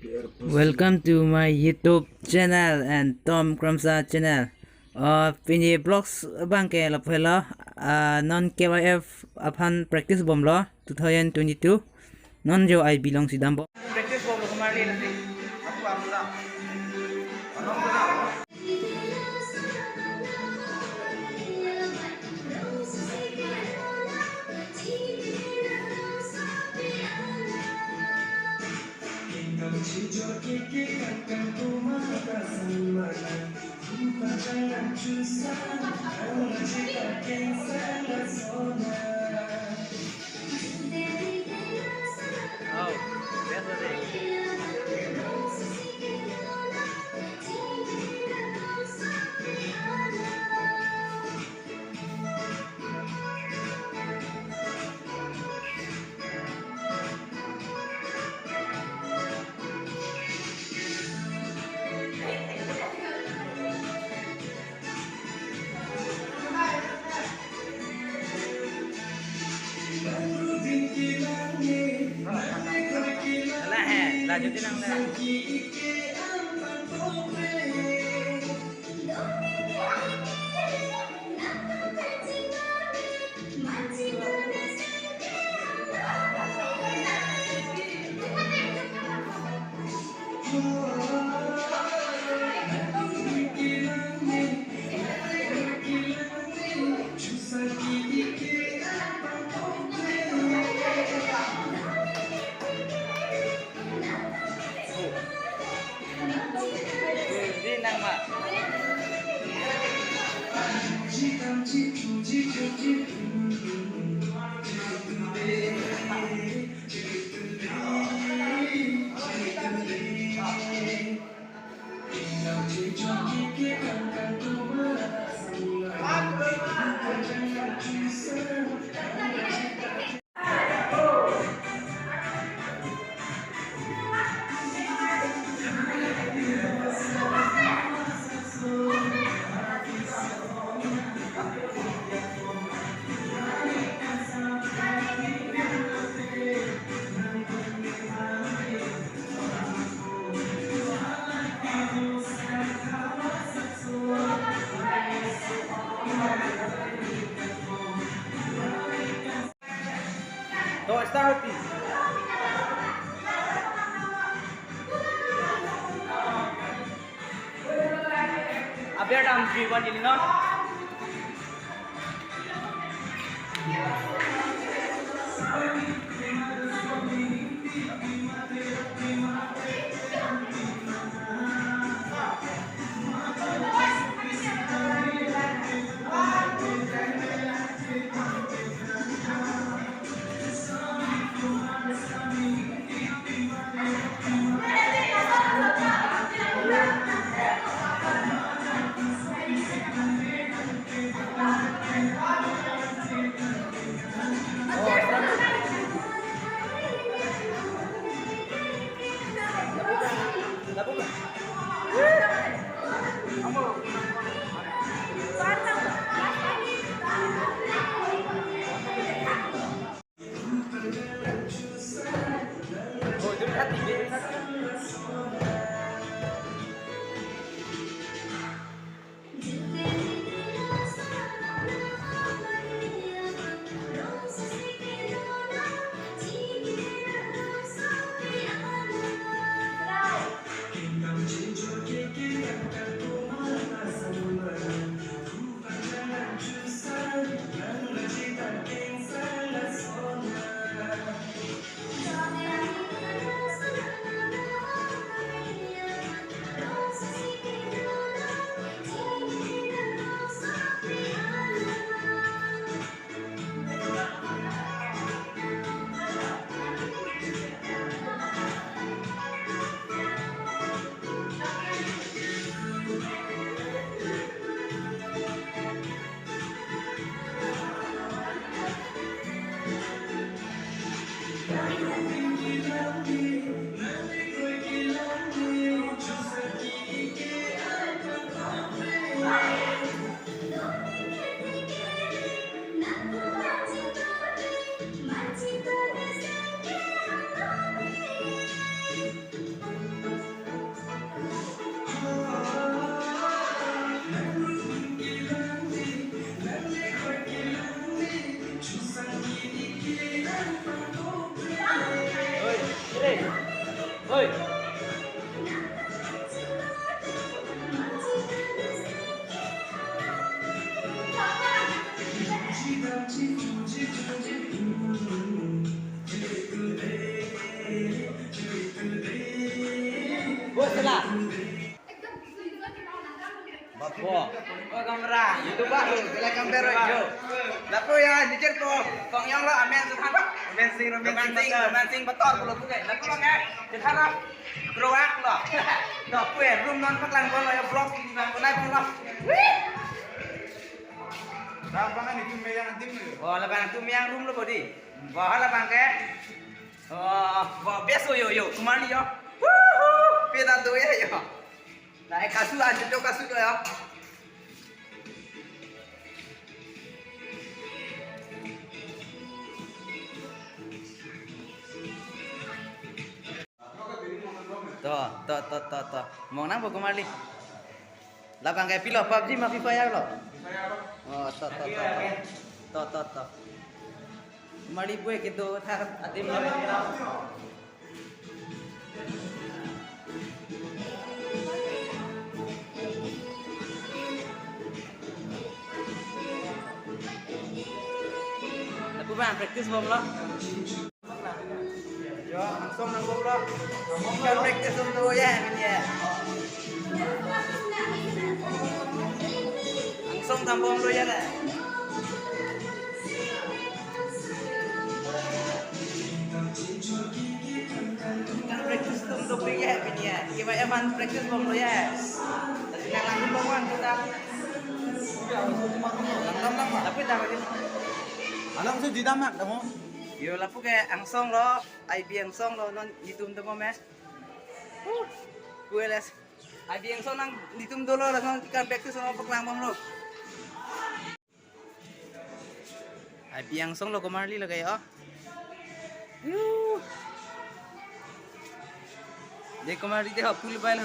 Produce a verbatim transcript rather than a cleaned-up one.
Welcome to my YouTube channel and Tom Kramsa channel. Uh, pini vlogs abang ke lapu helo, uh, non K Y F aphan practice bomlo two thousand twenty-two. Non jo I B alongsi dambom. Practice bomlo kumari lasi. Aku amla. Lah, eh, lanjutin ang lah. To, start hoti. Aber damji van ini, no? Bo sela. Bo. Oh, kamera. Itu baru. Sela kamera jo. Lapu ya, nijer po. Kong yong lo, amen Suhan. Amen Sing, Roman Sing, Bator. Roman Sing, Bator, pulo puke. Lapu lo ke. Kita harap. Keluar lo. Lapu ya, room non paklang lo ya, vlog di bang, konai bang lo. Wih. Dah, bang, ini tuh yang antim lo. Oh, labang tuh yang room lo body. Wah, labang ke. Oh, wah, best yo, yo, kemana yo? Wuhu, pita tuh ya, yo. Nah, eh, kasu aja tuh, kasu tuh ya. Tuh, tuh, tuh, tuh, tuh. Mong nang bo kemali. Labang ke pilo, PUBG ma Free Fire lo? Oh, tuh, tuh, tuh, tuh. Tuh, tuh, tuh. Kemali bue gitu, thar adim lo. Lapu bang, practice bom lo. Yo, angsong nang bom lo. Kan practice bom lo ya, ini ya. Angsong tam bom lo ya, na. Kan practice tum dopik ya, pini ya. Kiba eman practice bom lo ya. Tapi nang langsung bom kan kita. Lam, lam, lam, lam. Tapi dah lagi. Alam su jidam nak, kamu? Yo, lapu ke angsong lo, I B angsong lo, non itum temo me. Huh. Kueles. I B angsong nang itum dolo, langsung kan practice lo, paklang bom lo. I B angsong lo komarli lo kayo. Yu. De komarli de ho, pul bai lo.